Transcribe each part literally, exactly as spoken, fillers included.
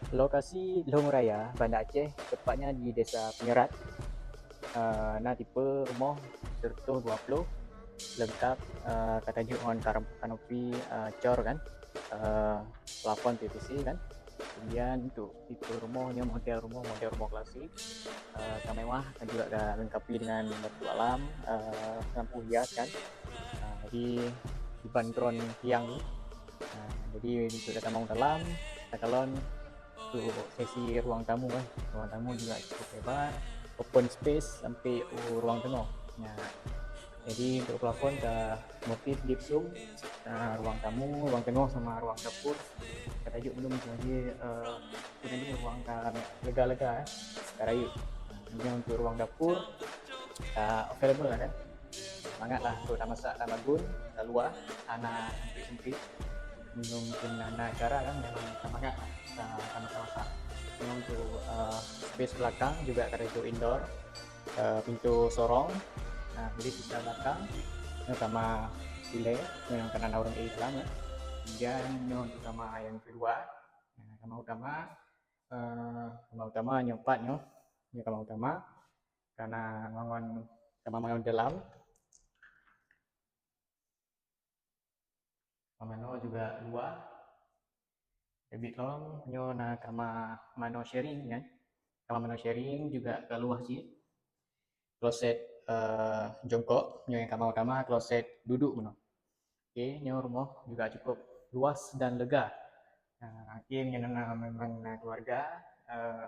Lokasi Lhong Raya, Banda Aceh, tepatnya di Desa Penyerat. Uh, na tipe rumoh seratus dua puluh, lengkap uh, ka tajok ngon kanopi uh, cor kan, uh, plafon P V C kan. Kemudian untuk tipe rumoh nyoe model rumoh model rumoh klasik, uh, ka mewah, kan juga ka lengkapi dengan batu alam, uh, lampu hias kan. Uh, jadi diban drone tiang ni. Uh, jadi untuk datang dalam, takalon untuk sesi ruang tamu kan. Ruang tamu juga cukup lebar, open space sampai uh, ruang tengah. Nah, jadi untuk plafon ka motif gipsum, uh, ruang tamu, ruang tengah sama ruang dapur. Ka tajok belum lagi uh, ini ruang ka lega-lega eh, ka rayeuk. Ini untuk ruang dapur uh, available lah kan. Semangat lah untuk dah masak dah bagun, dah luar, hana sempit-sempit. Mungkin hana acara kan, memang semangat lah sama-sama. Ini untuk uh, space belakang juga ka tajok indoor, uh, pintu sorong. Nah, jadi sisa belakang ini sama pilih yang kena orang di dalam ya. Kemudian ini untuk sama yang kedua. Nah, kamar utama, uh, kamar utama nyoe empat nyoe. Ini kamar utama. Karena ngon kamar manoe dalam. Kamar manoe juga luar. Lebih long nyoe na kamar manoe sharing kan. Kamar manoe sharing juga ka luah cit. Kloset uh, jongkok, nyoe yang kamar utama, kloset duduk manoe. Okey, nyoe rumoh juga cukup luas dan lega. Uh, okey, nyoe na memang na keluarga. Uh,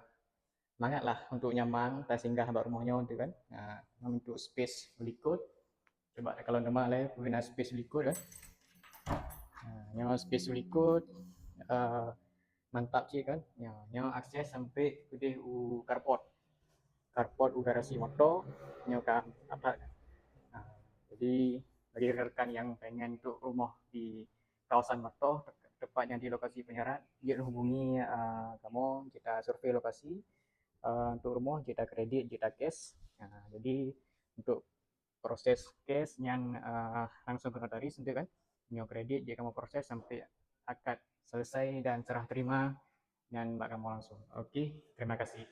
semangatlah untuk nyaman tasinggah bak rumoh nyoe tu kan. Uh, untuk space berikut. Cuba kalau nama lah ya, guna space berikut kan. Uh, nyoe space berikut uh, mantap cik kan. Nyoe, nyoe akses sampai keudeh u carport. Carport u garasi motor nyoe ka apat. Uh, jadi bagi rekan-rekan yang pengen untuk rumah di kawasan Matoh, tepatnya di lokasi Penyerat, jeuet hubungi uh, kamoe, kita survei lokasi uh, untuk rumah, kita kredit, kita cash. Uh, jadi untuk proses cash nyan uh, langsung ke notaris untuk kan, nyoe kredit jeuet kamoe proses sampai akad selesai dan serah terima nyan bak kamoe langsung. Okey, terima kasih.